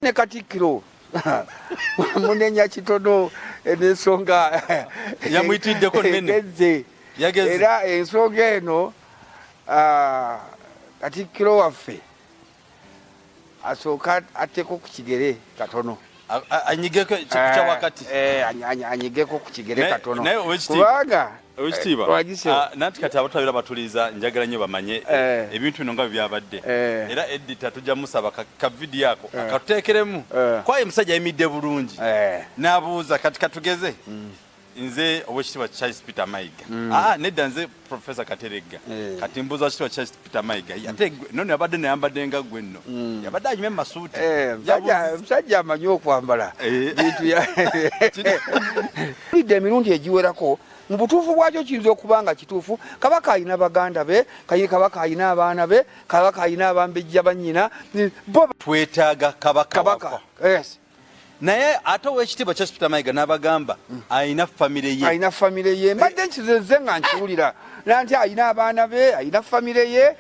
Ne Katikkiro munenya kitono n'ensonga. Yamuyitiddeko nnene. Egezze. Yageze. Era ensonga eno, Katikkiro waffe asooka atteko ku kigere katono. Anyigeko kya wakati. Anyigeko ku kigere katono. Naye owekitiibwa, Kubanga owekitiibwa, wagise. Nanti kati abatulabira batuliza, njagala nnyo bamanye ebintu bino nga bwe byabadde. Era editor tujja musaba ka video ako akatuteekeremu. Kwaye musajja ayimiridde bulungi. N'abuuza kati katugeze. Nze Owekitiibwa Charles Peter Mayiga. Nedda, nze Professor Kateregga. Kati mbuuza Owekitiibwa Charles Peter Mayiga. Ate gwe nno yabadde nayambadde nga gwe nno. Yabadde anyumye mu masuuti. Musajja amanyi okwambala. Bintu lidde emirundi egiwerako. Mu butuufu bwakyo kiyinza okuba nga kituufu. Kabaka alina baganda be, Kabaka alina abaana be, Kabaka alina abambejja bannyina. Bo Twetaaga Kabaka Kabaka. wafa. Yes. Naye ate Owekitiibwa Charles Peter Mayiga n'abagamba alina famire ye. Alina famire ye. Mbadde nkizenze nga nkiwulira. Nanti alina abaana be, alina famire ye.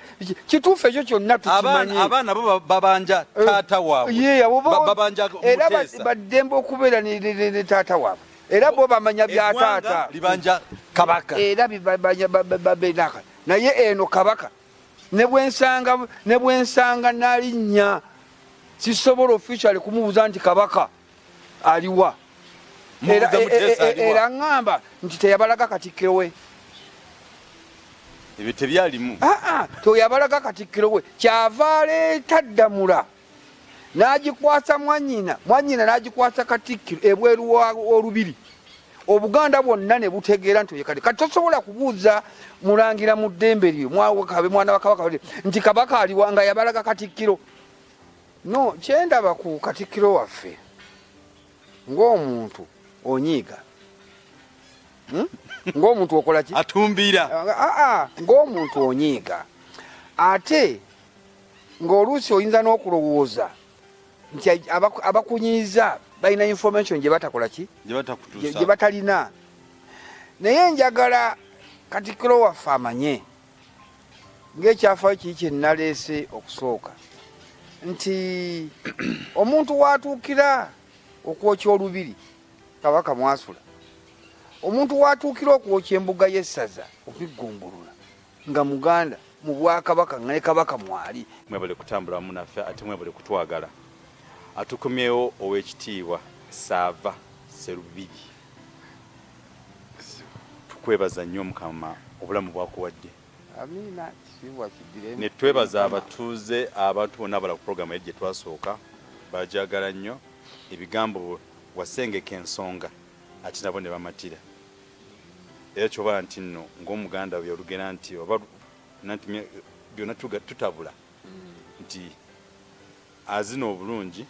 Kituufu ekyo kyonna tukimanyi. Abaana bo babanja taata waabwe. Ye, abo bo Babanja era Muteesa. Baddembe okubeera ne taata waabwe. Era bo bamanya bya Eggwanga taata. libanja Kabaka. Era babenaka. Naye eno Kabaka ne bwensanga nalinnya sisobola officially kumubuuza nti Kabaka aliwa. Mubuuza Era, Muteesa aliwa. Era ŋŋamba nti teyabalaga Katikkiro we. Ebyo tebyalimu. Teyabalaga Katikkiro we. Kyava aleeta Ddamula n'agikwasa mwannyina, mwannyina n'agikwasa Katikkiro ebweru wa olubiri. Obuganda bwonna ne butegeera nti oye kati. Kati tosobola kubuuza mulangira mu ddembe lyo, kabe mwana wa Kabaka nti Kabaka aliwa nga yabalaga Katikkiro. No, kyendaba ku Katikkiro waffe ng'omuntu onyiiga. Ng'omuntu okola ki? Atumbiira. Ng'omuntu onyiiga. Ate ng'oluusi oyinza n'okulowooza nti abakunyiiza balina information gye batakola ki? Gye batakutuusa. Gye batalina. Naye njagala Katikkiro waffe amanye ng'ekyafaayo kiri kye naleese okusooka nti omuntu w'atuukira okwokya olubiri Kabaka mwasula, omuntu w'atuukira okwokya embuga y'essaza okuggombolola nga Muganda mu bwakabaka nga ne Kabaka mwali. Mwebale kutambula wamu naffe ate mwebale kutwagala. Atukomyewo Owekitiibwa Saava Sserubiri. Tukwebaza nnyo Mukama obulamu bwakuwadde. Amiina, kitiibwa kiddire. Ne twebaza abatuuze, abantu bonna abala ku programu eri gye twasooka bagyagala nnyo, ebigambo wasengeka ensonga ate nabo ne bamatira. Era kyobala nti nno ng'Omuganda bwe yalugera nti oba nanti byonna tutabula nti azina obulungi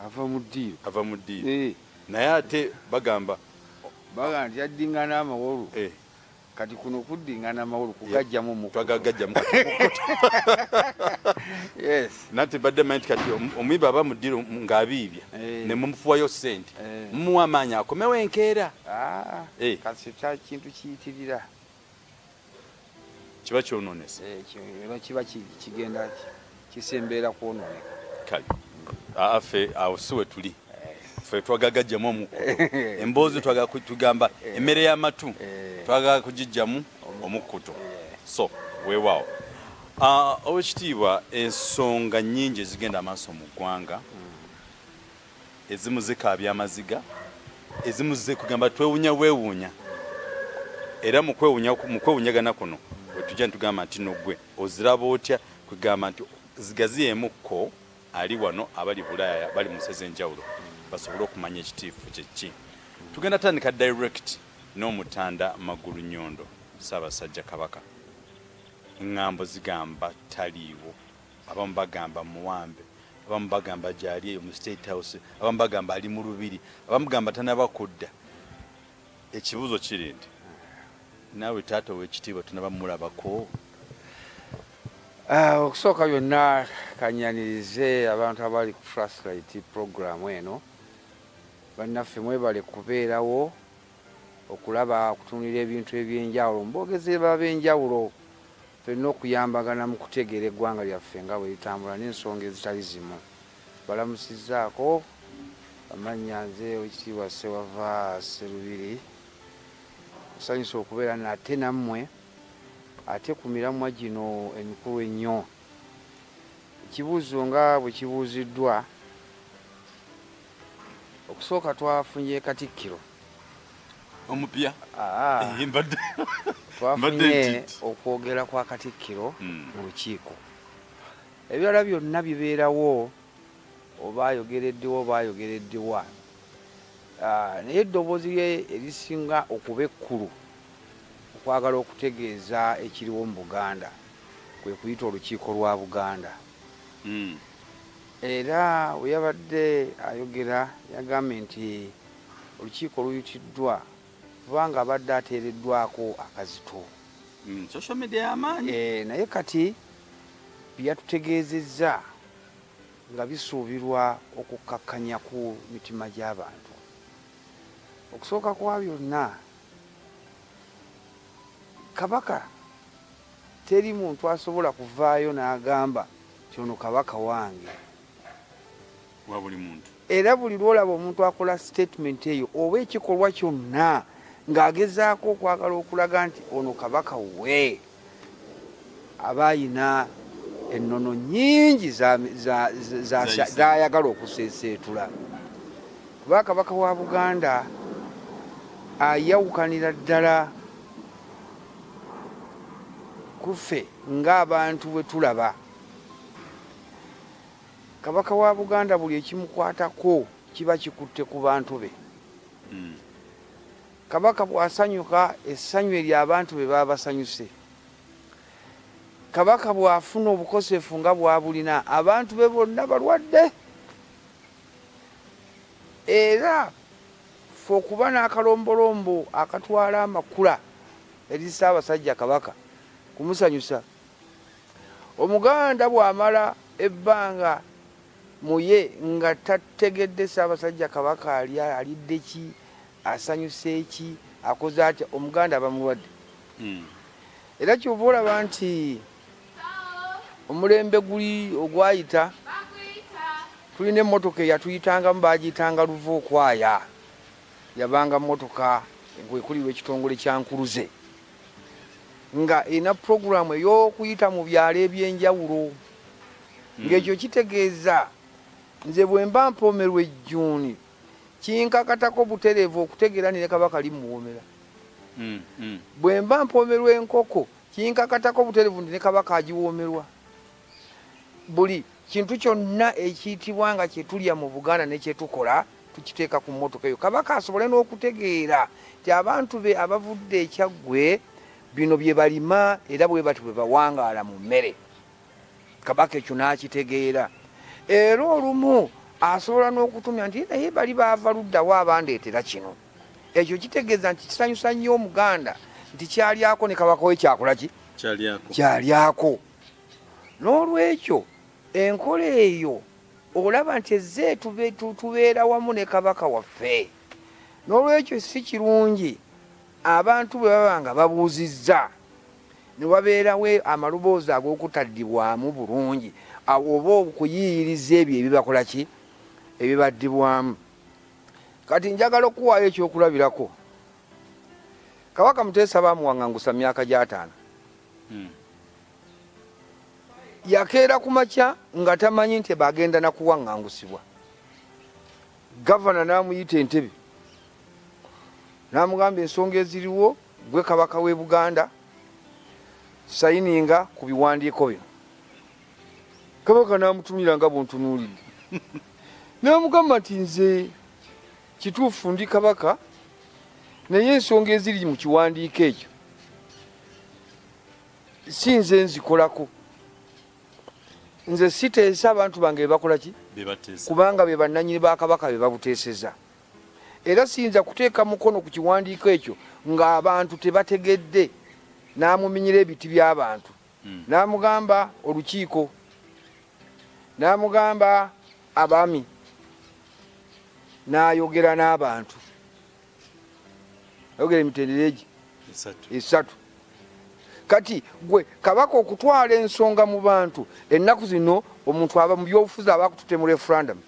Ava mu ddiiro. Ava mu ddiiro. Naye ate bagamba Bagamba nti yaddingana amawolu. Kati kuno kuddingana amawolu kugajjamu omukuto. Twagagajjamu kati omukuto. Yes. Nanti badde manyi nti kati omuyimbi aba mu ddiiro ng'abiibya ne mumufuwayo ssente. Mumuwa amaanyi akomewo enkeera. Kasita kintu kiyitirira. Kiba kyonoonese. Era kiba kigenda kisembeera kwonooneka. Kale. Ffe awo si we tuli. Ffe twagagajjamu omukuto. Emboozi twagala tugamba emmere y'amatu twagala kugiggyamu omukuto. So weewaawo. Owekitiibwa, ensonga nnyingi ezigenda amaaso mu ggwanga, ezimu zikaabya amaziga, ezimu zikugamba twewuunya bwewuunya. Era mu kwewuunyagana kuno wetujja ntugamba nti no ggwe oziraba otya, kugamba nti zigaziyeemukko ali wano abali Bulaaya bali mu nsi ez'enjawulo basobole okumanya ekitiifu kye ki. Tugenda tandika direct n'Omutanda Magulu Nyondo, Ssaabasajja Kabaka. Eŋŋambo zigamba taliiwo, abamu bagamba muwambe, abamu bagamba gy'ali eyo mu State House, abamu bagamba ali mu Lubiri, abamu bagamba tanaba kudda. Ekibuuzo kiri nti naawe taata ow'ekitiibwa tonaba mulabako? Okusooka byonna kanyanirize abantu abali ku Flashlight program eno. Bannaffe mwebale kubeerawo okulaba okutunuulira ebintu eby'enjawulo, muboogezi ab'enjawulo ffenna okuyambagana mu kutegeera eggwanga lyaffe nga bwe litambula n'ensonga ezitali zimu. Balamusizzaako amannya, nze Owekitiibwa Ssewava Sserubiri. Nsanyuse okubeera nate nammwe ate ku miramwa gino emikulu ennyo. Ekibuuzo nga bwe kibuuziddwa, okusooka twafunye Katikkiro omupya. Twafunye okwogera kwa Katikkiro mu lukiiko. Ebirala byonna bibeerawo oba ayogereddewa oba ayogereddewa, naye eddoboozi lye erisinga okuba ekkulu okwagala okutegeeza ekiriwo mu Buganda kwe kuyita olukiiko lwa Buganda. Era bwe yabadde ayogera yagambye nti olukiiko luyitiddwa kubanga abadde ateereddwako akazito. Social media y'amaanyi. Naye kati bye yatutegeezezza nga bisuubirwa okukkakkanya ku mitima gy'abantu. Okusooka kwa byonna, Kabaka teri muntu asobola kuvaayo n'agamba nti ono Kabaka wange. Wa buli muntu. Era buli lw'olaba omuntu akola sitatimenti eyo oba ekikolwa kyonna ng'agezaako okwagala okulaga nti ono Kabaka wuwe, aba ayina ennono nnyingi z'ayagala okuseeseetula. Kuba Kabaka wa Buganda ayawukanira ddala ku ffe ng'abantu bwe tulaba. Kabaka wa Buganda buli ekimukwatako kiba kikutte ku bantu be. Kabaka bw'asanyuka, essanyu eryo abantu be baba basanyuse. Kabaka bw'afuna obukosefu nga bw'abulina, abantu be bonna balwadde. Era ffe okuba n'akalombolombo akatwala amakula eri Ssaabasajja Kabaka kumusanyusa. Omuganda bw'amala ebbanga muye nga tategedde Ssaabasajja Kabaka alya alidde ki, asanyuse ki, akoze atya, Omuganda aba mulwadde. Era ky'ova olaba nti omulembe guli ogwayita tulina emmotoka eyatuyitangamu baagiyitanga luva okwaya, yabanga mmotoka ng'ekulirwa ekitongole kya Nkuluze nga erina pulogulaamu ey'okuyita mu byalo eby'enjawulo ng'ekyo kitegeeza nze bwe mba mpoomerwa ejjuuni kinkakatako butereevu okutegeera nti ne Kabaka limuwoomera. Bwe mba mpoomerwa enkoko kinkakatako butereevu nti ne Kabaka agiwoomerwa. Buli kintu kyonna ekiyitibwa nga kye tulya mu Buganda ne kye tukola tukiteeka ku mmotoka eyo Kabaka asobole n'okutegeera nti abantu be abavudde e Kyaggwe bino bye balima era bwe batyo bwe bawangaala mu mmere. Kabaka ekyo n'akitegeera era olumu asobola n'okutumya nti naye bali baava ludda wa abandeetera kino. Ekyo kitegeeza nti kisanyusa nnyo Omuganda nti kyalyako ne Kabaka we kyakola ki? Kyalyako. N'olwekyo enkola eyo olaba nti ezze tubeera wamu ne Kabaka waffe. N'olwekyo si kirungi abantu bwe baba nga babuuzizza ne wabeerawo amaloboozi ag'okutaddibwamu bulungi oba okuyiiyiriza ebyo ebibakola ki? Ebibaddibwamu. Kati njagala okukuwaayo ekyokulabirako. Kabaka Muteesa baamuwaŋŋangusa mu myaka gy'ataano. Yakeera ku makya nga tamanyi nti bagenda na kuwaŋŋangusibwa. Gavana n'amuyita Entebbe n'amugamba ensonga eziriwo, gwe Kabaka w'e Buganda, sayininga ku biwandiiko bino. Kabaka n'amutunulira nga bw'ontunuulidde n'amugamba nti nze kituufu ndi Kabaka naye ensonga eziri mu kiwandiiko ekyo si nze nzikolako, nze siteesa, abantu bange bebakola ki, kubanga be bannanyini ba Kabaka be babuteeseza, era siyinza kuteeka mukono ku kiwandiiko ekyo ng'abantu tebategedde. N'amuminyira ebiti by'abantu, n'amugamba olukiiko, n'amugamba abaami, n'ayogera n'abantu, ayogera emitendera egi esatu. Kati gwe Kabaka okutwala ensonga mu bantu ennaku zino, omuntu aba mu byobufuzi aba akutute mu referendum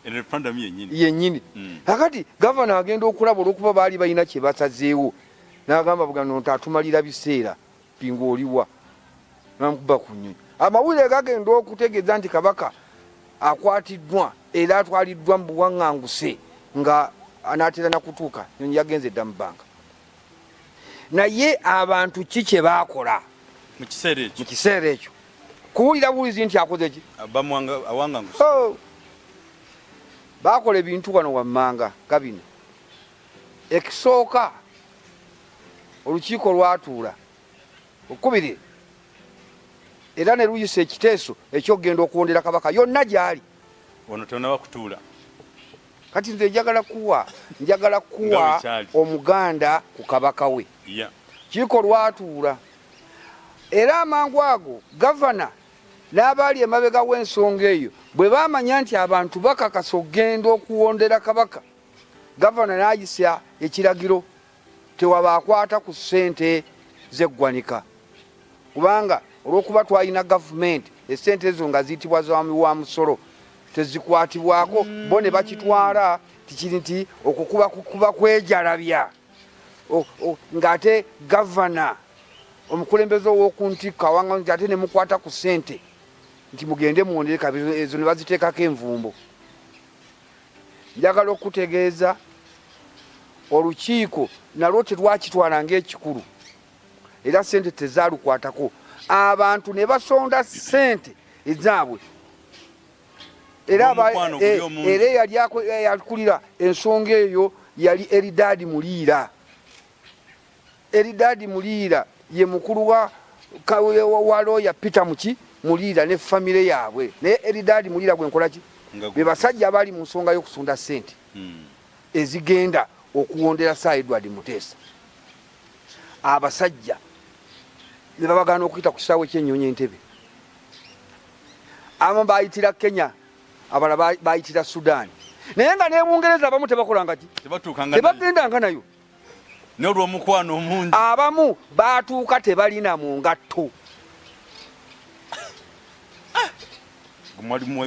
yennyini. Kakati gavana agenda okulaba, olwokuba baali balina kye basazeewo, n'agamba bugano nti atumalira biseera pinga oliwa, namukuba ku nnyonyi. Amawulire gagenda okutegeeza nti Kabaka akwatiddwa era atwaliddwa mu buwaŋŋanguse nga anaatera nakutuuka, nyonyi yagenze dda mu bbanga. Naye abantu ki kye baakola mu kiseera ekyo? Kuwulira buwulizi nti akoze ki, oh! Baakola ebintu wano wammanga nga bino. Ekisooka, olukiiko lwatuula okubiri era ne luyisa ekiteeso ekyokugenda okuwondera Kabaka yonna gy'ali. Ono tonaba kutuula. Kati nze njagala kuwa Omuganda ku Kabaka we. Kiiko lwatuula era amangu ago gavana n'abaali emabega w'ensonga eyo bwe bamanya nti abantu bakakasa okugenda okuwondera Kabaka, gavana n'ayisa ekiragiro tewaba akwata ku ssente z'eggwanika, kubanga olw'okuba twalina gavumenti, esente ezo nga ziyitibwa za musolo tezikwatibwako. Bo ne bakitwala tikiri nti okwo kuba kwejalabya, ng'ate gavana omukulembeze ow'oku ntikko awanga nti ate ne mukwata ku ssente nti mugende muwondere ezo, ne baziteekako envumbo. Njagala okutegeeza, olukiiko nalwo terwakitwala ng'ekikulu era sente tezaalukwatako. Abantu ne basonda sente ezaabwe era era eyali akulira ensonga eyo yali Eridaadi Muliira. Eridaadi Muliira ye mukulu wa looya Peter Muki Muliira ne famire yaabwe. Naye Eridaadi Muliira gwe nkola ki, be basajja abaali mu nsonga y'okusonda sente ezigenda okuwondera Sir Edward Muteesa. Abasajja ne babagaana okuyita ku kisaawe ky'ennyonyi Entebe. Abamu bayitira Kenya, abalala bayitira Sudan, naye nga nebungereza abamu tebakolanga ki, tebagendanga nayo. N'olwomukwano omungi. Abamu batuuka tebalina mu ngatto,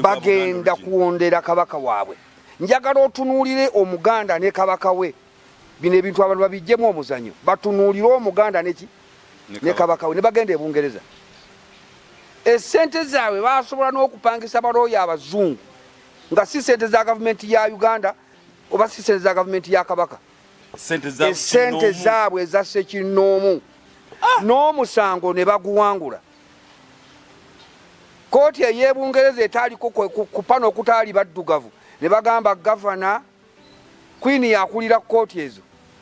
bagenda kuwondera kabaka waabwe. Njagala otunuulire Omuganda ne kabaka we. Bino ebintu abantu babijjemu omuzanyo, batunuulire Omuganda neki ne kabaka we. Ne bagenda ebungereza, esente zaabwe basobola n'okupangisa balooya abazungu, nga si sente za gavumenti ya Uganda oba si sente za gavumenti ya Kabaka, esente zaabwe eza ssekinnoomu. N'omusango ne baguwangula. Kooti ey'ebungereza etaaliko kupano okutaali baddugavu, ne bagamba gavana, Queen yakulira kooti ezo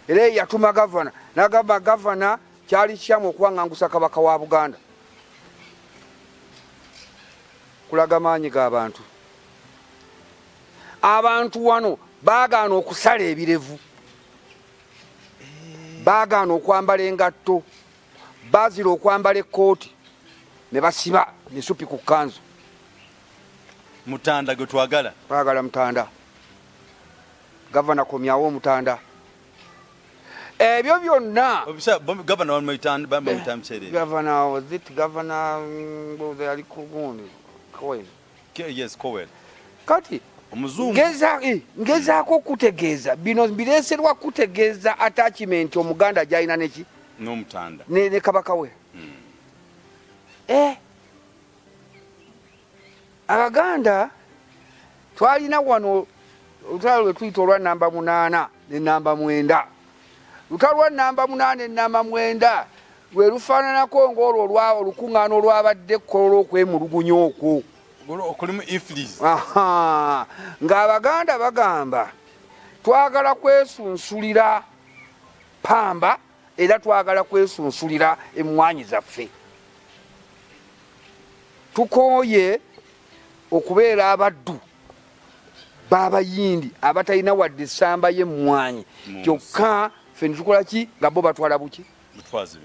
era yatuma gavana, nagamba gavana kyali kikyamu okuwaŋŋangusa kabaka wa Buganda. Kulaga maanyi g'abantu. Abantu wano baagaana okusala ebirevu, baagaana okwambala engatto, bazira okwambala ekkooti, ne basiba misupi ku kkanzu. Mutanda gwe twagala. Twagala mutanda. Gavana, komyawo omutanda. Ebyo byonna gavana, was it gavana yali kugundi? Kati ngezaako okutegeeza bino bireeserwa kutegeeza attachment Omuganda gyalina neki ne kabaka we. Abaganda twalina wano olutalo lwe tuyita olwa namba 8 ne namba 9. Lutalo lwa namba 8 ne namba 9 lwe lufaananako ng'olwo olukuŋŋaana olwabadde ekkolola okwemulugunya okwo ng'Abaganda bagamba twagala kwesunsulira pamba era twagala kwesunsulira emmwanyi zaffe, tukooye okubeera abaddu b'Abayindi abatalina wadde essamba y'emmwanyi. Kyokka ffe netukola ki nga bo batwala buki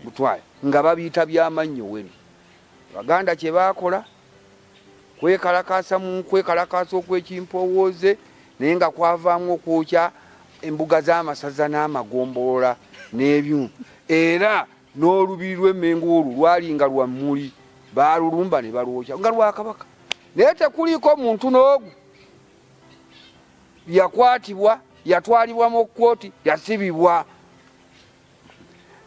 butwale nga babiyita byamannyo weni. Abaganda kye baakola kwekalakasa mu kwekalakasa okw'ekimpowooze, naye nga kwavaamu okwokya embuga z'amasaza n'amagombolola n'ebyuma era. N'olubiri lw'Emmengo olwo lwali nga lwa mmuli, baalulumba ne balwokya nga lwa Kabaka, naye tekuliiko muntu n'ogu yakwatibwa, yatwalibwa mu kkooti, yasibibwa.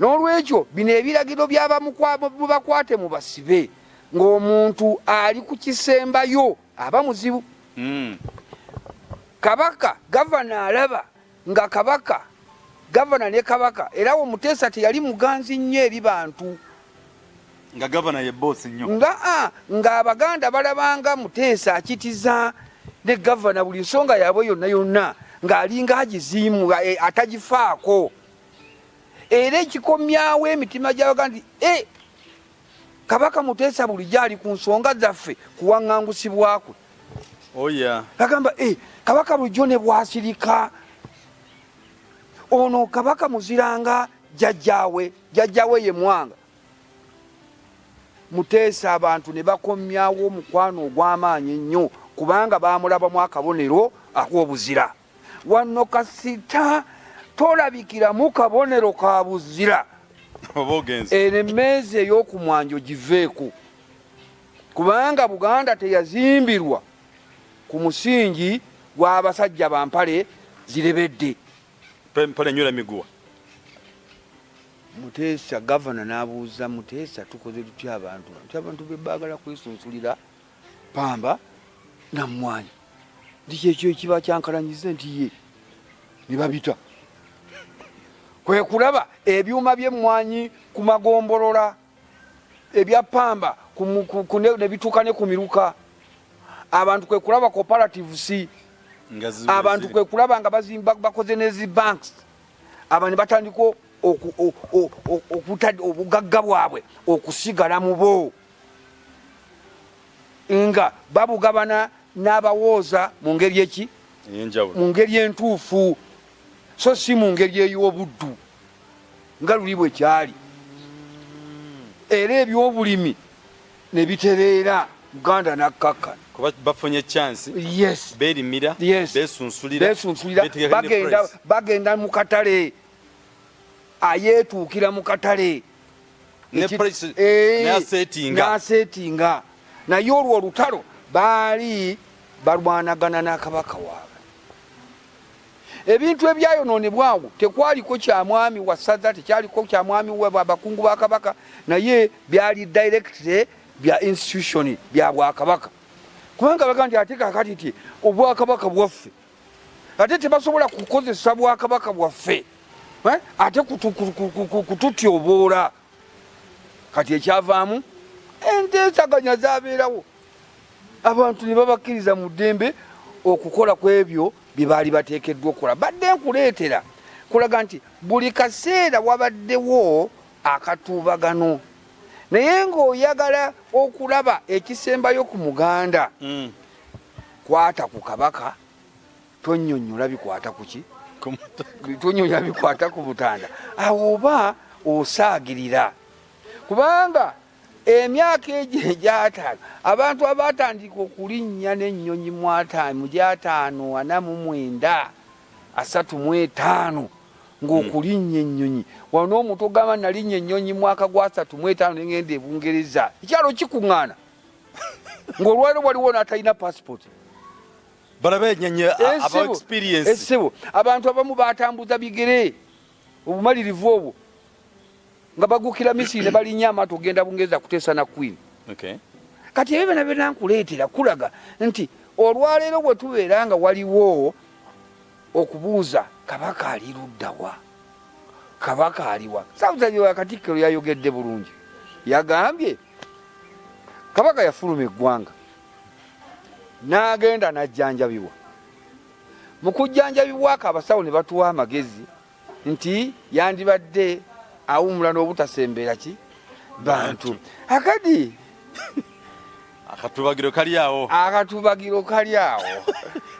N'olwekyo bino ebiragiro byabamubakwate mubasibe ng'omuntu ali ku kisembayo aba muzibu. Kabaka gavana alaba nga kabaka gavana ne kabaka era wo Muteesa teyali muganzi nnyo eri bantu nga gavana ye boss nnyo nga a nga Abaganda balabanga Muteesa akitiza ne gavana buli nsonga yaabwe yonna yonna ng'alinga agiziimu e, atagifaako era ekikomyawo emitima gy'Abaganda nti e Kabaka Muteesa bulijjo ali ku nsonga zaffe kuwaŋŋangusibwa kwe. Oh, yeah. Agamba eh, Kabaka bulijjo ne bwasirika ono Kabaka muziranga jjajjaawe, jjajjaawe ye Mwanga Muteesa. Abantu ne bakomyawo omukwano ogw'amaanyi ennyo kubanga baamulabamu akabonero ak'obuzira. Wano kasita tolabikiramu kabonero ka buzira, oba ogenze. Eno emmeeza ey'okumwanjo giveeko, kubanga Buganda teyazimbirwa ku musingi gw'abasajja ba mpale zirebedde. Mpale nywera miguwa. Muteesa gavana n'abuuza Muteesa, tukoze tutya abantu nti abantu be baagala kwesunsulira pamba na mmwanyi, nti kyekyo ekiba kyankalanyiza nti ye ne babita kwe kulaba ebyuma by'emmwanyi ku magombolola, ebya pamba ne bituuka ne ku miruka, abantu kwe kulaba cooperatives, abantu kwe kulaba nga bazimba bakoze ne zi banks, abantu ne batandika obugagga bwabwe okusigala mu bo nga babugabana n'abawooza mu ngeri eki mu ngeri entuufu, so si mu ngeri ey'obuddu nga luli bwe kyali. Era ebyobulimi ne bitereera, Uganda nakkakkana. Kuba bafunye chance. Yes. Berimira. Yes. Besunsulira. Besunsulira. Bagenda, bagenda mu katale, ayeetuukira mu katale n'asetinga. Naye olwo olutalo baali balwanagana n'akabaka waabwe. Ebintu ebyayonoonebwawo tekwaliko kya mwami wa ssaza, tekyaliko kya mwami abakungu ba kabaka, naye byali direct bya institution bya bwakabaka, kubanga baga nti ate kakati ti obwakabaka bwaffe ate tebasobola kukozesa bwakabaka bwaffe eh? Ate kututyoboola. Kati ekyavaamu enteesaganya zabeerawo, abantu ne babakkiriza mu ddembe okukola ku ebyo bye baali bateekeddwa okukola. Badde nkuleetera kulaga nti buli kaseera wabaddewo akatuubagano, naye ng'oyagala okulaba ekisembayo ku Muganda, kwata ku Kabaka, tonyonyola bikwata kuki, tonyonyola bikwata ku butanda, awo oba osaagirira, kubanga emyaka egyo egyataano abantu abatandika okulinnya n'ennyonyi mu gyataano 49 35 ng'okulinnya ennyonyi wano omuntu ogamba nalinnya ennyonyi mwaka gwa 35 nengenda e Bungereza, ekyalo kikuŋŋaana ng'olwaliro waliwo n'atalina passport. Balabe ennyonyi aba experience. Essebo, abantu abamu batambuza bigere obumalirivu obwo nga bagukira Misiri ne balinnya amaato okugenda Bungereza kuteesa na Queen. Kati ebyo byona byona nkuleetera kulaga nti olwaleero bwe tubeera nga waliwo okubuuza Kabaka ali luddawa, Kabaka aliwa, Ssaabasajja Katikkiro yayogedde bulungi, yagambye Kabaka yafuluma eggwanga n'agenda n'ajjanjabibwa. Mu kujjanjabibwako abasawo ne batuwa amagezi nti yandibadde awummula n'obutasembeera ki bantu. Akadi akatubagiro kali awo, akatubagiro kali awo.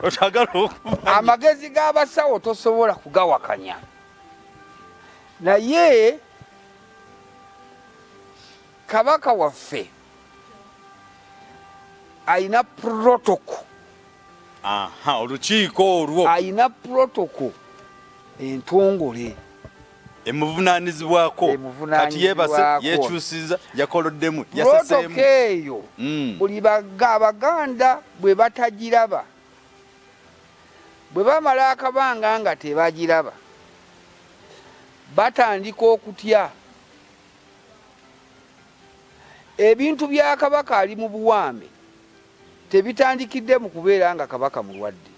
Otagala okumanya. Amagezi g'abasawo tosobola kugawakanya, naye Kabaka waffe alina protocol. Aha, olukiiko olwo alina protocol entongole. Emuvunanizibwako. Kati yebase, yekyusiza, yakoloddemu, yaseseemu. Protocol eyo buli Abaganda bwe batagiraba, bwe bamala akabanga nga tebagiraba, batandika okutya. Ebintu bya Kabaka ali mu buwambe tebitandikidde mu kubeera nga Kabaka mulwadde.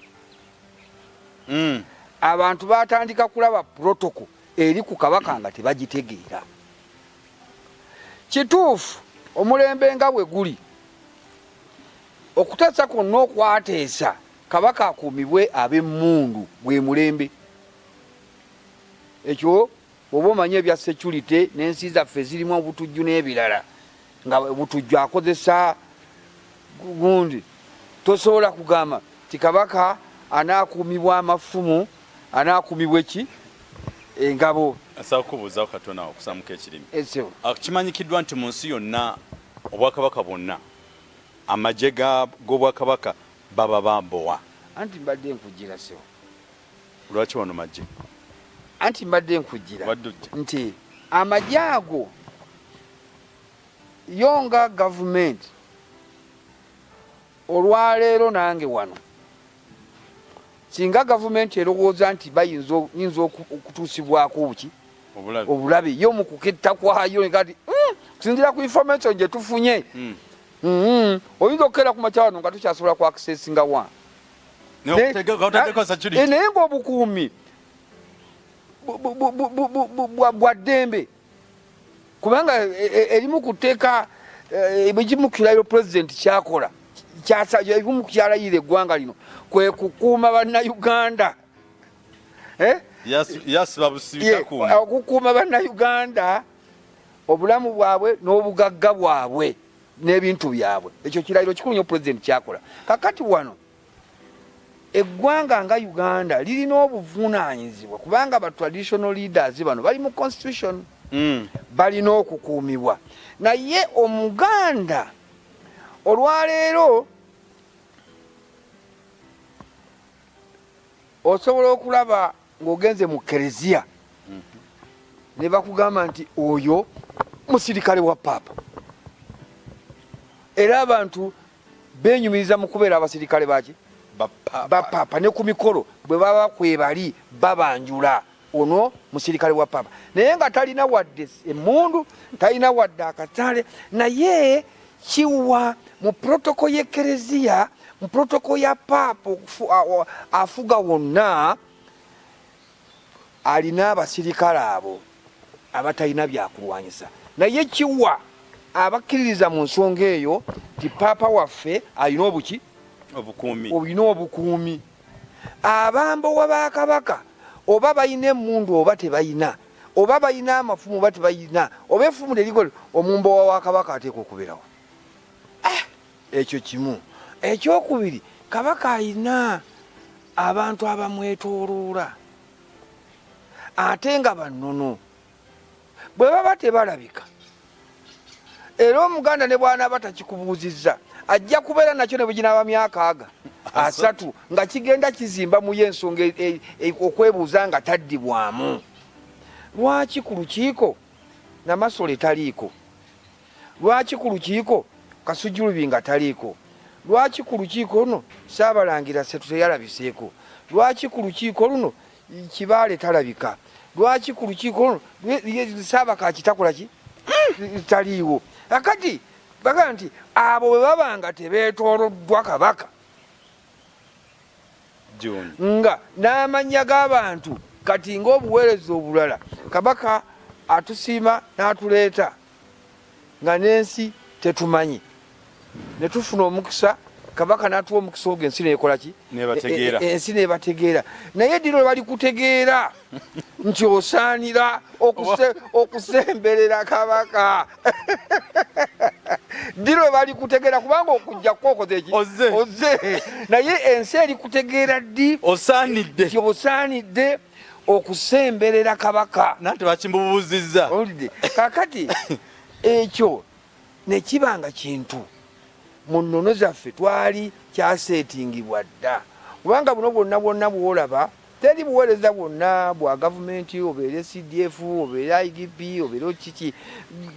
Abantu batandika kulaba protocol eri ku Kabaka nga tebagitegeera. Kituufu omulembe nga bwe guli, okuteesa kwonna okwateesa Kabaka akuumibwe ab'emmundu gwe mulembe. Ekyo bw'oba omanyi ebya security n'ensi zaffe ezirimu obutujju n'ebirala, nga obutujju akozesa gundi, tosobola kugamba nti Kabaka anaakuumibwa amafumu, anaakuumibwa eki engabo. Nsaba kukubuuzaako katono awo okusamuka ekirimi. Kimanyikiddwa nti mu nsi yonna obwakabaka bwonna amagye g'obwakabaka baba bambowa. Anti mbadde nkujjira ssebo. Lwaki wano magye? Anti mbadde nkujjira nti amagye ago yo nga gavumenti olwaleero nange wano singa gavumenti erowooza nti bayinza okutuusibwako obuki obulabe yo mu kuketta kwayo kati kusinziira ku information gye tufunye oyinza okukeera ku makya wano nga tukyasobola ku accessinga wa naye ng'obukuumi bwa ddembe kubanga erimu ku tteeka ebimu kirayo pulezidenti kyakola ebimu kyalayirira eggwanga lino kwe kukuuma bannayuganda okukuuma bannayuganda obulamu bwabwe n'obugagga bwabwe n'ebintu byabwe. Ekyo kirayiro kikulu nnyo pulezidenti kyakola. Kakati wano eggwanga nga Uganda lirina obuvunaanyizibwa kubanga ba traditional leaders bano bali mu constitution balina okukuumibwa. Naye Omuganda olwaleero osobola okulaba ng'ogenze mu kereziya ne bakugamba nti oyo musirikale wa paapa, era abantu benyumiriza mu kubeera abasirikale baki ba paapa, ne ku mikolo bwe baba kwebali babanjula ono musirikale wa paapa, naye nga talina wadde emmundu, talina wadde akatale, naye kiwa mu protocol y'ekereziya, mu protocol ya paapa afuga wonna, alina abasirikale abo abatalina byakulwanyisa, naye kiwa abakkiririza mu nsonga eyo nti paapa waffe alina obuki olina obukuumi. Abambowa ba Kabaka oba balina emmundu oba tebalina, oba balina amafumu oba tebalina, oba effumu teriko, omumbowa wa Kabaka ateekwa okubeerawo. Ekyo kimu. Ekyokubiri, Kabaka alina abantu abamwetooloola ate nga bannono, bwe baba tebalabika, era Omuganda ne bw'anaaba takikubuuzizza ajja kubeera nakyo ne bwe ginaaba myaka aga 30 nga kigenda kizimba mu ye ensonga okwebuuza nga taddibwamu. Lwaki ku lukiiko Namasole taliiko? Lwaki ku lukiiko Kasujju Lubinga taliiko? Lwaki ku lukiiko luno Ssaabalangira Ssetu teyalabiseeko? Lwaki ku lukiiko luno Kibaale talabika? Lwaki ku lukiiko luno Ssaabakaaki takola ki? Taliiwo. Kakati bagamba nti abo bwe baba nga tebeetooloddwa Kabaka nga n'amannya g'abantu kati ng'obuweereza obulala Kabaka atusiima n'atuleeta nga n'ensi tetumanyi, ne tufuna omukisa Kabaka n'atuwa omukisa ogwo ensi neekola ki? Ensi neebategeera. Naye ddi lwe balikutegeera nti osaanira okusemberera Kabaka? Ddi lwe balikutegeera? Kubanga okujja kwokoze eki? Ozze. Naye ensi erikutegeera ddi osaanidde nti osaanidde okusemberera Kabaka? Nanti bakimbubuuzizza. Owulidde? Kakati ekyo ne kiba nga kintu mu nnono zaffe twali kyaseetingibwa dda, kubanga buno bwonna bwonna bw'olaba Teri buweereza bwonna bwa gavumenti, obeere CDF, obeere IGP, obeere kiki,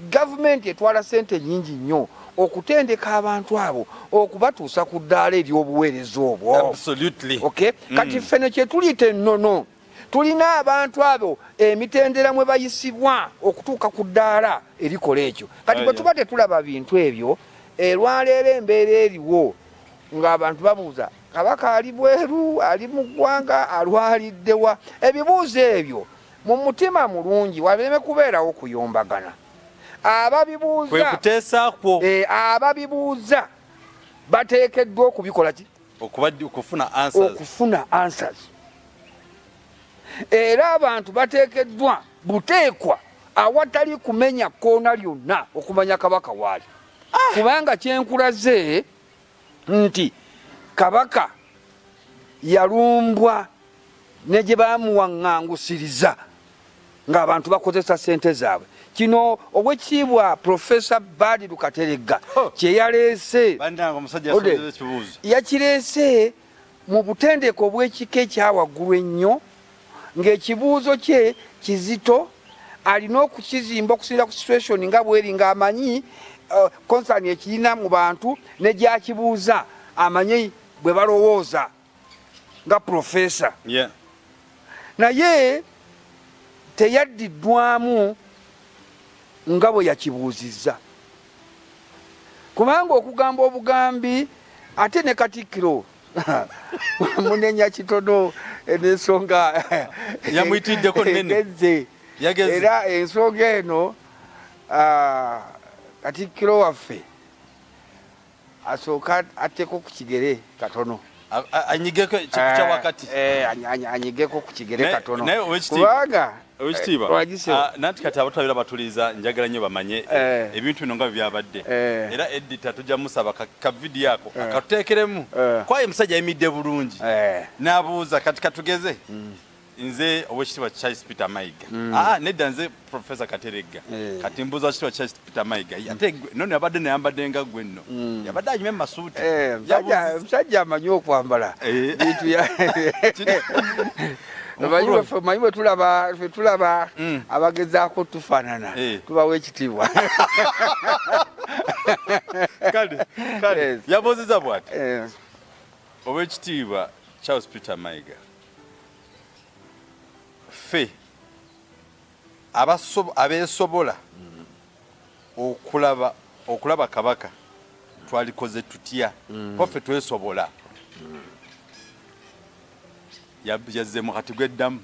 gavumenti etwala sente nyingi nnyo okutendeka abantu abo okubatuusa ku ddaala ery'obuweereza obwo. Absolutely. Okay? Kati ffene kye tuliyita ennono, tulina abantu abo emitendera mwe bayisibwa okutuuka ku ddaala erikola ekyo. Kati bwe tuba tetulaba bintu ebyo, erwaleero embeera eriwo ng'abantu babuuza Kabaka ali bweru, ali mu ggwanga, alwaliddewa? Ebibuuzo ebyo mu mutima mulungi waleme kubeerawo kuyombagana. Ababibuuza kwe kuteesa kwo. Ababibuuza bateekeddwa okubikola ki? Okufuna answers. Okufuna answers. Era abantu bateekeddwa buteekwa awatali kumenya kkoona lyonna okumanya Kabaka waali. Kubanga kyenkulaze nti Kabaka yalumbwa ne gye bamuwaŋŋangusiriza ng'abantu bakozesa ssente zaabwe. Kino Owekitiibwa Profesa Badiru Kateregga kye yaleese, yakireese mu butendeke obw'ekika ekya waggulu ennyo, ng'ekibuuzo kye kizito, alina okukizimba okusinziira ku situation nga bweri, ng'amanyi concern ekirina mu bantu ne gy'akibuuza, amanyi bwe balowooza nga profesa. Naye teyaddiddwamu nga bwe yakibuuzizza, kubanga okugamba obugambi ate ne Katikkiro munenya kitono n'ensonga yamuyitiddeko nnene. Era ensonga eno Katikkiro waffe asooka atteko ku kigere katono, anyigeko kya wakati, anyigeko ku kigere katono, kubanga Owekitiibwa, nanti kati abatulabira batuliza, njagala nnyo bamanye ebintu bino nga bwe byabadde. Era editor tujja musaba ka vidiyo ako akatuteekeremu. Kwaye omusajja ayimiridde bulungi n'abuuza. Kati katugeze nze Owekitiibwa Charles Peter Mayiga, nedda, nze Professor Kateregga. Kati mbuuza Owekitiibwa Charles Peter Mayiga, ate nno yabadde nayambadde nga ggwe nno, yabadde anyumye mu masuuti. Musajja amanyi okwambala bintu. Omanyi bwe tulaba abagezaako tufaanana, tubawa ekitiibwa. Kale kale, yabuuziza bw'ati: Owekitiibwa Charles Peter Mayiga, ffe abeesobola okulaba Kabaka twalikoze tutya? Ko ffe twesobola. Yazzeemu kati gweddamu.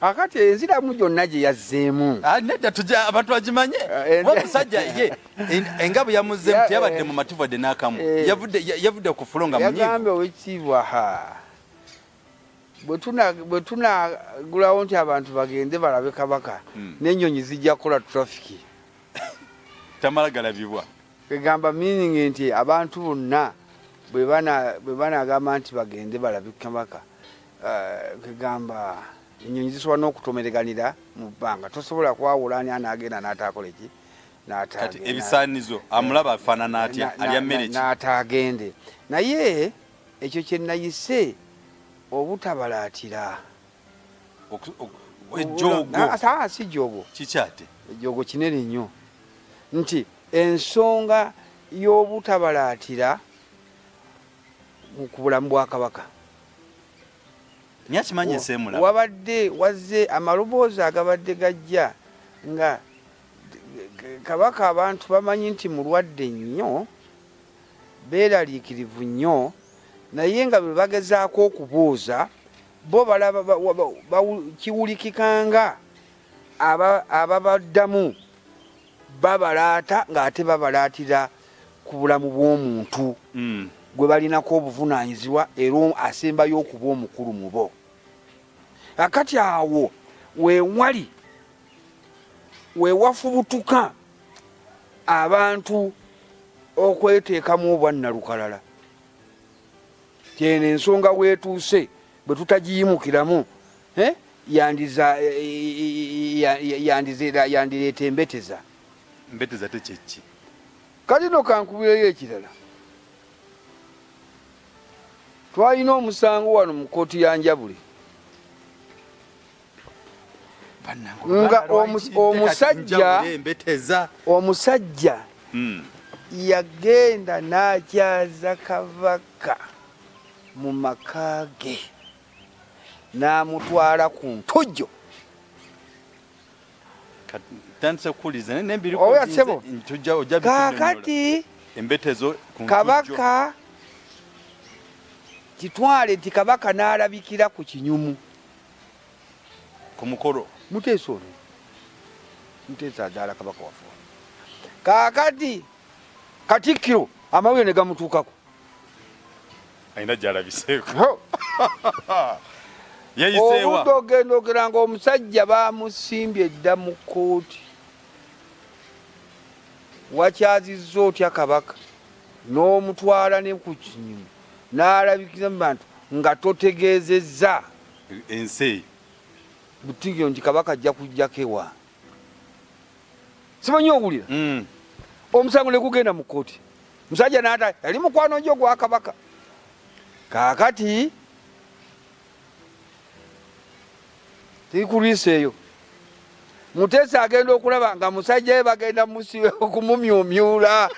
Akati enziramu gyonna gye yazzeemu. Nedda, tujja abantu bagimanye. Omusajja ye engabo yamuzzeemu teyabadde mu mativu adde n'akamu. Yavudde ku floor nga munyiivu. Yagambye, owekitiibwa, ha bwe tunagulawo nti abantu bagende balabe Kabaka, n'ennyonyi zijja kukola traffic. Tamala galabibwa. Egamba meaning nti abantu bonna bwe banagamba nti bagende balabe Kabaka, kegamba ennyonyi zisobola n'okutomereganira mu bbanga, tosobola kwawula ani anaagenda n'ataakola ki. Kati ebisaanizo amulaba afaanana atya, alya mmere ki? N'ataagende. Naye ekyo kye nayise obutabalaatira. Ejjoogo. Si jjoogo. Kiki ate? Ejjoogo kinene nnyo, nti ensonga y'obutabalaatira ku bulamu bwa Kabaka. Naye akimanyi ensi emulaba. Wabadde wazze amaloboozi agabadde gajja nga Kabaka abantu bamanyi nti mulwadde nnyo, beeraliikirivu nnyo, naye nga bwe bagezaako okubuuza bo balaba kiwulikikanga ababaddamu babalaata, ng'ate babalaatira ku bulamu bw'omuntu gwe balinako obuvunaanyizibwa era asembayo okuba omukulu mu bo. Akati awo weewali weewafubutuka abantu okweteekamu obwannalukalala. Kyeno ensonga weetuuse bwe tutagiyimukiramu yandireeta embeteza. Mbeteza te kyeki? Kati no kankubireyo ekirala. Twalina omusango wano mu kkooti ya Njabule. Nga omusajja omusajja yagenda n'akyaza kabaka mu maka ge n'amutwala ku ntujjo. Oya ssebo, kaakati kabaka kitwale nti kabaka n'alabikira ku kinyumu ku mukolo. Muteesa ono, Muteesa azaala kabaka waffe ono. Kaakati Katikkiro amawulire ne gamutuukako. Alina gy'alabiseeko. Yayiseewa. Obudde ogenda ogera nga omusajja bamusimbye dda mu kkooti. Wakyazizza otya kabaka n'omutwala ne ku kinyumu n'alabikira mu bantu nga totegeezezza ensi eyo butigiro nti kabaka ajja kujjako ewa simanyi owulira Omusango ne gugenda mu kkooti, musajja n'ata yali mukwano gyo gwa kabaka. Kaakati tirikulwisa eyo, Muteesa agenda okulaba nga musajja we bagenda okumumyumyula.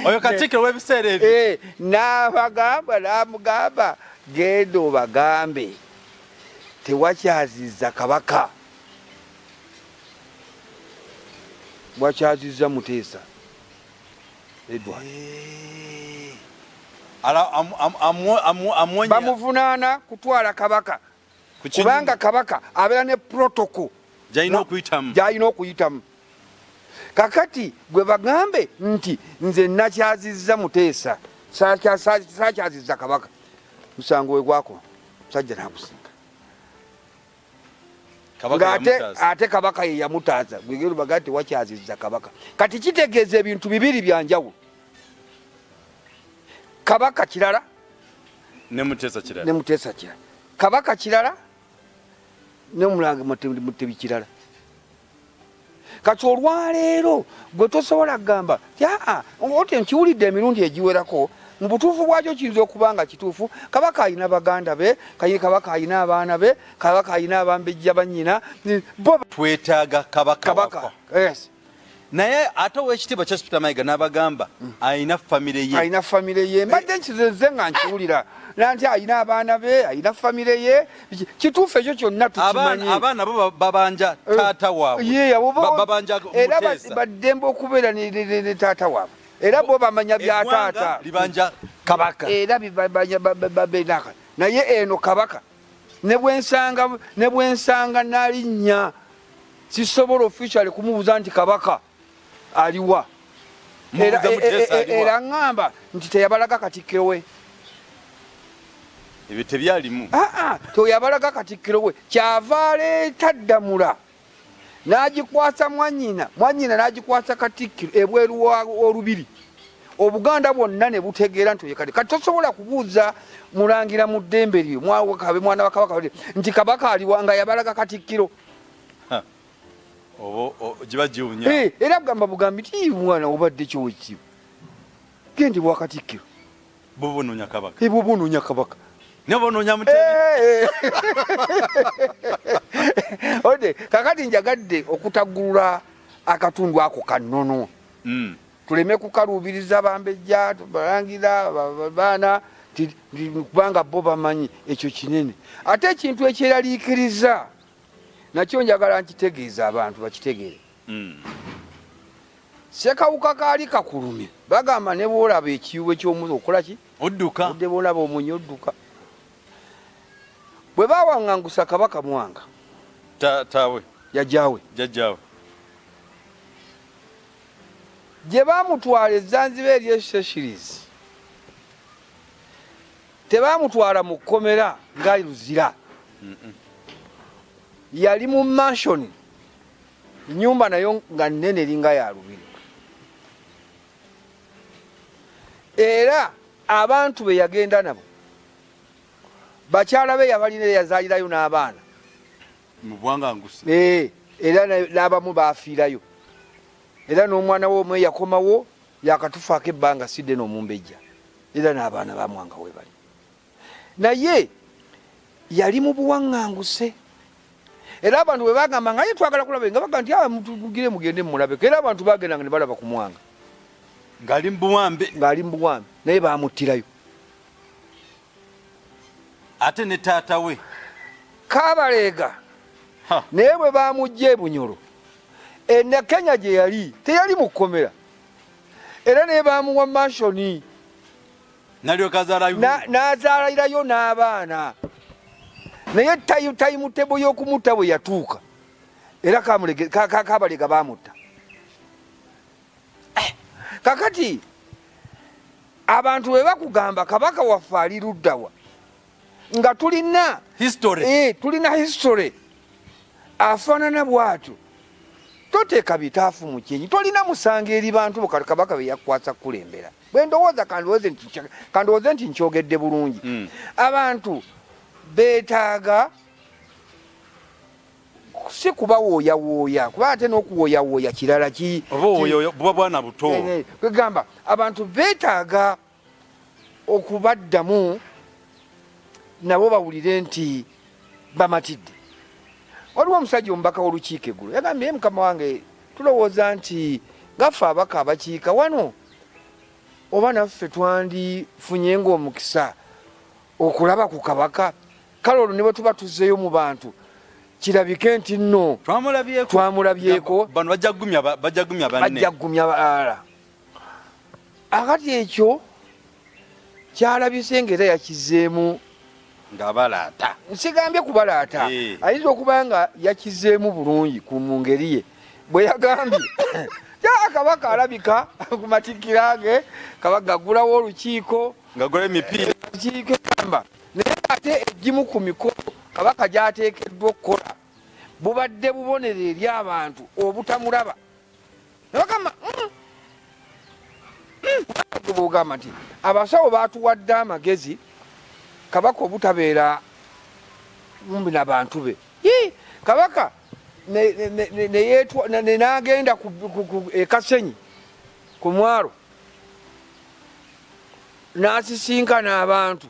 Oyo Katikkiro w'ebiseera ebyo. N'abagamba, n'amugamba genda obagambe tewakyaziza kabaka, wakyaziza Muteesa Edward. Bamuvunaana kutwala kabaka kubanga kabaka abeera ne protocol gy'alina okuyitamu. Kakati gwe bagambe nti nze nakyazizza Muteesa, saakyazizza kabaka. Musango we gwakoma, musajja n'agusinga. Ate kabaka ye yamutaaza, gwegero baga nti wakyazizza kabaka. Kati kitegeeza ebintu bibiri bya njawulo. Kabaka kirala ne Muteesa kirala, ne Muteesa kirala. Kabaka kirala ne Omulangira Mutebi kirala. Kati olwaleero gwe tosobola kugamba nti aa oti nkiwulidde emirundi egiwerako. Mu butuufu bwakyo kiyinza okuba nga kituufu. Kabaka alina baganda be, kabaka alina abaana be, kabaka alina abambejja bannyina, bo twetaaga kabaka kabaka. Yes. Naye ate ow'ekitiibwa Charles Peter Mayiga n'abagamba alina famire ye, alina famire ye. Mbadde nkizeze nga nkiwulira nanti alina abaana be, alina famire ye. Kituufu ekyo kyonna tukimanyi. Abaana bo babanja taata waabwe. Babanja era baddembe okubeera ne taata waabwe, era bo bamanya bya taata libanja kabaka, era babenaka. Naye eno kabaka ne bwensanga nalinnya sisobola officially kumubuuza nti kabaka aliwa. Era ŋŋamba nti teyabalaga katikkiro we. Ebyo tebyalimu. Teyabalaga katikkiro we, kyava aleeta Ddamula n'agikwasa mwannyina, mwannyina n'agikwasa katikkiro ebweru w'olubiri. Obuganda bwonna ne butegeera nti oyo kati. Kati tosobola kubuuza mulangira mu ddembe lye, mwana wa kabaka, nti kabaka aliwa nga yabalaga katikkiro. Giba giwunya. Era kugamba bugambi ti mwana obadde kyowekibu gende bwa katikkiro. Bubunoonya kabaka. Bubunoonya kabaka. Ne bunoonya Mutebi. Ode kakati njagadde okutaggulula akatundu ako kannono. Tuleme kukaluubiriza bambejja, tubalangira baana kubanga bo bamanyi ekyo kinene. Ate ekintu ekyeraliikiriza nakyo njagala nkitegeeza abantu bakitegeere. Ssekawuka kaali kakulumye, bagamba ne bw'olaba ekiwe ky'omuze okola ki? Odduka. Odde bw'olaba omunye odduka. Bwe baawaŋŋangusa Kabaka Mwanga. Taawe. Jjajjaawe. Jjajjaawe. Gye baamutwala e Zanzibar eri e Seychelles, tebaamutwala mu kkomera ng'ali Luzira. Yali mu mansion, nnyumba nayo nga nnene eringa ya lubiri. Era abantu be yagenda nabo, bakyala be yabalina yazaalirayo n'abaana. Mu buwanganguse. Era n'abamu baafiirayo. Era n'omwana we omu eyakomawo yakatufaako ebbanga si ddene omumbejja. Era n'abaana ba Mwanga we bali. Naye yali mu buwaŋŋanguse. Era abantu bwe bagamba nga ye twagala kulaba, nga bagamba nti ah, mugire mugende mumulabeko. Era abantu bagendanga ne balaba ku Mwanga ng'ali mu buwambe, ng'ali mu buwambe, naye bamuttirayo. Ate ne taata we Kabaleega naye bwe bamujja e Bunyoro, ena Kenya gye yali teyali mu kkomera, era naye bamuwa mansioni n'azaalirayo n'abaana. Naye timetable y'okumutta bwe yatuuka, era Kabalega bamutta. Kakati abantu bwe bakugamba kabaka waffe ali luddawa, nga tulina history, tulina history afaanana bw'atyo, toteeka bitaafu mu kyenyi, tolina musango eri bantu kabaka be yakwasa kukulembera. Bwe ndowooza, kandowooze nti nkyogedde bulungi. Abantu beetaaga si kubawooyawooya, kuba ate n'okuwooyawooya kirala ki. Oba buba bwana buto. Kwegamba abantu beetaaga okubaddamu nabo bawulire nti bamatidde. Waliwo omusajja omubaka w'olukiiko eggulo yagambye, mukama wange, tulowooza nti ngaffe abaka abakiika wano, oba naffe twandifunye ng'omukisa okulaba ku kabaka. Kale olwo ne bwe tuba tuzzeeyo mu bantu, kirabike nti nno twamulabyeko. Bano bajja kugumya banne, bajja kugumya balala. Akati ekyo kyalabise ng'era yakizeemu ng'abalaata. Nsigambye kubalaata, ayinza okuba nga yakizeemu bulungi ku mu ngeri ye bwe yagambye ya kabaka alabika ku matikkira ge, kabaka agulawo olukiiko, ngagula emipiira, olukiiko egamba. Naye ate egimu ku mikolo kabaka gy'ateekeddwa okukola bubadde bubonero eri abantu obutamulaba. Nebagamba bugamba nti abasawo batuwadde amagezi kabaka obutabeera mumbi na bantu be. Kabaka n'agenda e Kasenyi ku mwalo n'asisinkana abantu,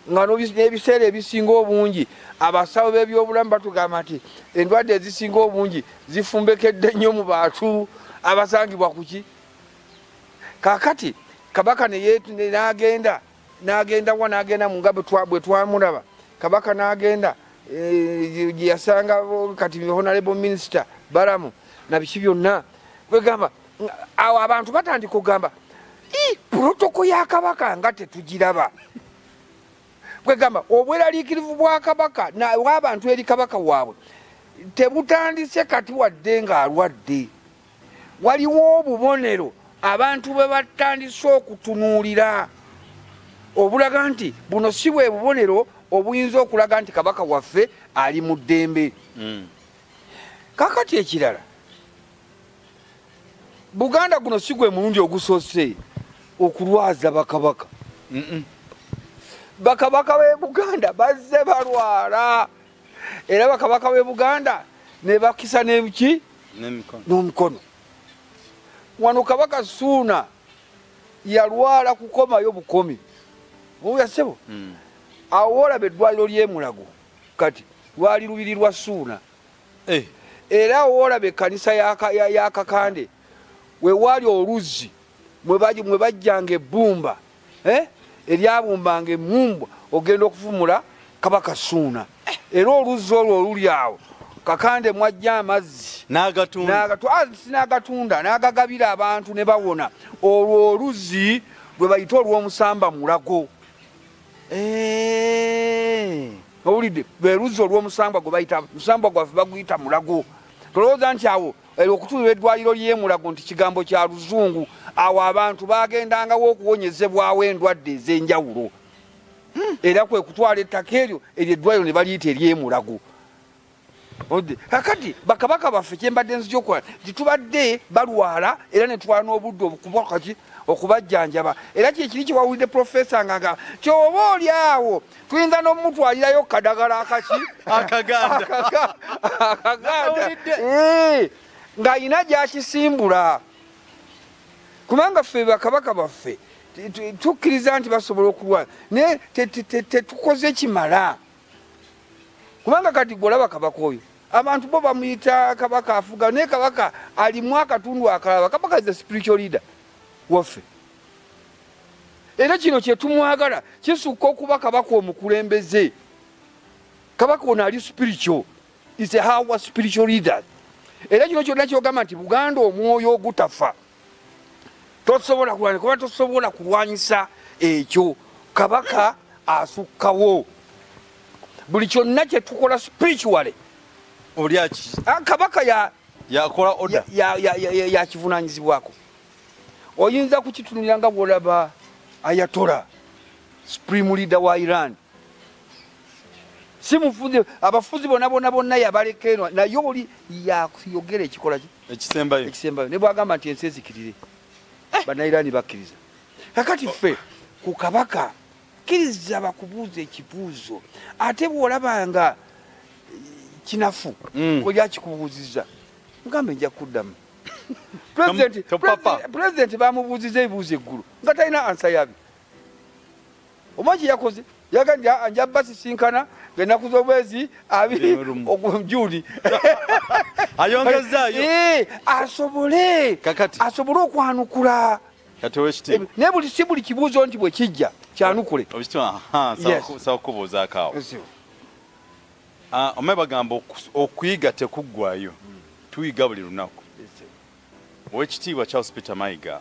nga n'ebiseera ebisinga obungi abasawo b'ebyobulamu batugamba nti endwadde ezisinga obungi zifumbekedde nnyo mu bantu abasangibwa kuki. Kakati kabaka n'agenda n'agenda wa, n'agenda mu nga bwe twamulaba kabaka n'agenda gye yasanga kati honorable minister Balamu na biki byonna. Kwegamba awo abantu batandika okugamba protocol ya kabaka nga tetugiraba. Kwegamba obweraliikirivu bwa kabaka w'abantu eri kabaka waabwe tebutandise kati, wadde ng'alwadde. Waliwo obubonero abantu bwe batandise okutunuulira obulaga nti buno si bwe bubonero obuyinza okulaga nti kabaka waffe ali mu ddembe. Kakati ekirala, Buganda guno si gwe mulundi ogusoose okulwaza bakabaka. Bakabaka b'e Buganda bazze balwala, era bakabaka b'e Buganda ne bakisa n'ebiki n'omukono. Wano Kabaka Suuna yalwala kukomayo bukomi oya ssebo. Awo woolaba eddwaliro ly'e Mulago kati lwali lubiri lwa Suuna. Era woolaba ekkanisa ya Kakande, wewaali oluzzi mwe bajjanga ebbumba, eryabumbanga emmumbwa ogenda okufumula Kabaka Suuna. Era oluzzi olwo oluli awo Kakande mwajja amazzi n'agatunda n'agagabira abantu ne bawona. Olwo oluzzi lwe bayita olw'omusamba Mulago. Owulidde? Lwe luzzi olw'omusambwa gwe bayita, musambwa gwaffe baguyita Mulago. Tolowooza nti awo okutuulira eddwaliro ly'e Mulago nti kigambo kya Luzungu. Awo abantu bagendangawo okuwonyezebwawo endwadde ez'enjawulo, era kwe kutwala ettaka eryo eryo eddwaliro ne baliyita ery'e Mulago. Kakati bakabaka baffe, kyembadde nzija okukola nti tubadde balwala era ne twala n'obudde obukubakaki okubajjanjaba. Era kyekiri kyewawulidde profesa nga nga kyoba oli awo tuyinza n'omutwalirayo kadagala akaki akaganda akaganda ng'alina gyakisimbula, kubanga ffe bakabaka baffe tukkiriza nti basobola okulwala, naye tetukoze kimala. Kubanga kati gwolaba kabaka oyo, abantu bo bamuyita kabaka afuga, naye kabaka alimu akatundu akalaba. Kabaka is a spiritual leader waffe, era kino kyetumwagala kisukka okuba kabaka omukulembeze. Kabaka ono ali spiritual, is a our spiritual leader. Era kino kyonna kyogamba nti Buganda omwoyo ogutafa, tosobola kulwanyisa, kuba tosobola kulwanyisa ekyo. Kabaka asukkawo buli kyonna kyetukola spiritually. Olyaki? Ah, kabaka ya yakola order. Yakivunanyizibwako. Oyinza kukitunulira nga bwolaba Ayatollah, supreme leader wa Iran, si mufuzi, abafuzi bonna bonna bonna yabaleka eno, naye oli yayogera ekikola ki? Ekisembayo. Ekisembayo. Ne bwagamba nti ensi ezikirire, Bannairani bakkiriza. Kakati ffe ku kabaka, kkiriza bakubuuza ekibuuzo, ate bw'olaba nga kinafu, oli akikubuuzizza, mugambe nja kuddamu. Topapa. Pulezidenti bamubuuziza ebibuuzo eggulu nga talina answer yabyo. Oba kyeyakoze yaga nti, "Ah, nja basisinkana ng'ennaku z'omwezi 20 Lumu." Juni." Ayongezaayo. Asobole Kakati. asobole okwanukula. Kati owekitiibwa, Naye buli si buli kibuuzo nti bwe kijja kyanukule. Owekitiibwa, aha, Yes. sawa kubuuzaako awo. Ah, omanyi bagamba okuyiga tekuggwayo, tuyiga buli lunaku. Owekitiibwa Charles Peter Mayiga,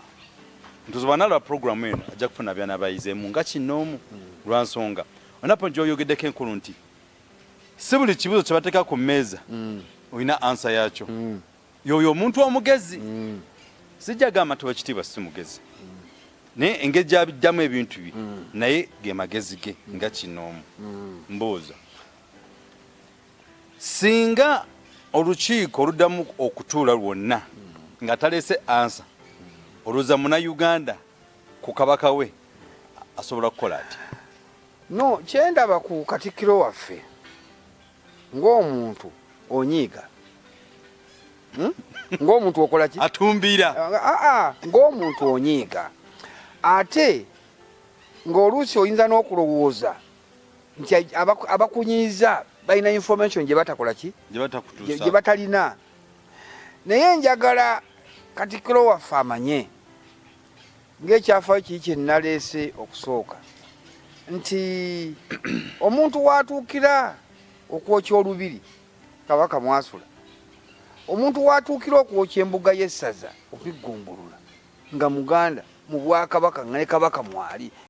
ntuzi bwanalaba programu eno ajja kufuna byanabayizeemu nga kinoomu, lwa nsonga onapo gyoyogeddeko enkulu nti si buli kibuuzo kye bateeka ku mmeeza olina answer yakyo. Yoyo omuntu omugezi, sijja gamba nti owekitiibwa si mugezi, naye engeri gyabiddamu ebintu bye naye ge magezi ge nga kinoomu. Mbuuza, singa olukiiko oluddamu okutuula lwonna nga taleese answer, olowooza Munnayuganda ku kabaka we asobola kukola ati? No, kyendaba ku katikkiro waffe, ng'omuntu onyiiga, Ng'omuntu okola ki? Atumbiira. Ah, ah, ng'omuntu onyiiga, ate ng'oluusi oyinza n'okulowooza nti abakunyiiza balina information gye batakola ki, gye batakutuusa, gye batalina. Naye njagala katikkiro waffe amanye ng'ekyafaayo kiri kye naleese okusooka nti omuntu watuukira okwokya olubiri kabaka mwasula, omuntu watuukira okwokya embuga y'essaza okuggombolola nga muganda mu bwakabaka nga ne kabaka mwali.